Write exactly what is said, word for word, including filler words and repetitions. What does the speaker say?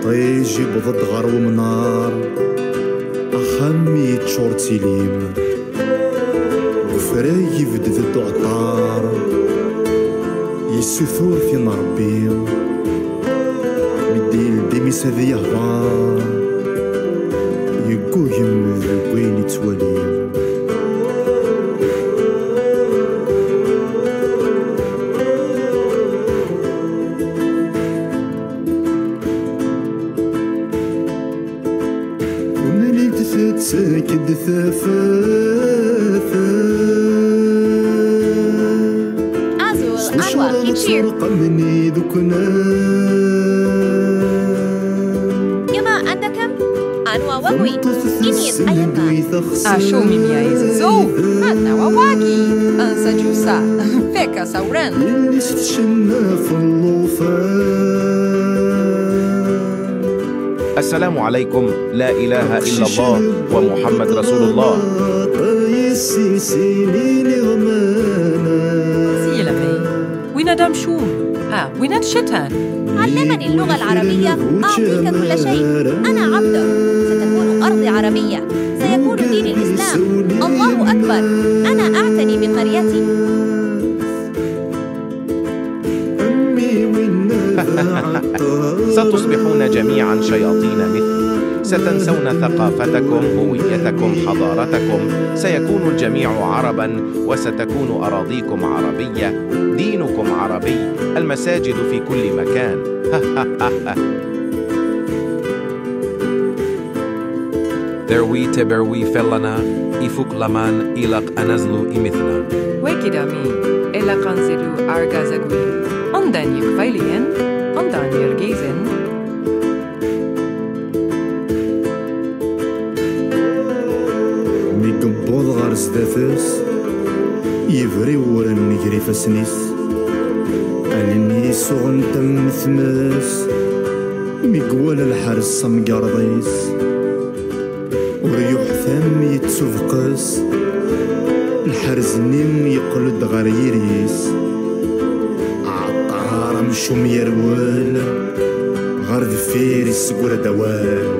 Ṭij iwweḍ-d ɣer umnar, axxam yeččur d tilim. Deg ufrag ibedd-d uɛeṭṭar, yessutur tin Ṛebbi. Mi d-yeldi imi-s ad yehḍer, yeggugem deg wayen yettwali. Temlil tettak-d tafat. Azul, Anwar, ičir. Ṭṭuqamni d uknan. Yama, anda kam? Anwa wagwi? Init, ayama. Acu mi myayiz zo? Anwa wagi? Ansa jusa? Fek asawran. Yelli-s tcenna f llufan. السلام عليكم، لا إله إلا الله، ومحمد رسول الله. Winna d amcum. Ah, winna d cciṭan. علمني اللغة العربية، أعطيك كل شيء. أنا عبدك. ستكون أرضي عربية. سيكون ديني الإسلام. الله أكبر. أنا أعتني بقريتي. ستصبحون جميعا شياطين مثلي. ستنسون ثقافتكم، هويتكم، حضارتكم. سيكون الجميع عربا، وستكون أراضيكم عربية، دينكم عربي، المساجد في كل مكان. Terwi teberwi fell-aneɣ, ifuk laman, ilaq ad naẓlu imetnaɣ. Wagi d ami, ilaq ad nẓilu argaz agwi. Anda n yiqbayliyen, anda n yergazen. Mi yewweḍ ɣer sdat-s, yebra i wuren gar ifassen-is. Allen-is uɣent am tmes, mi iwala lḥerz s amgerḍ-is. Ur yuḥtam, yettubeqqes, lḥerz-nni yeqqel-d ɣer yiri-s. Aɛeṭṭar amcum yerwel, ɣer deffir iseggra-d awal.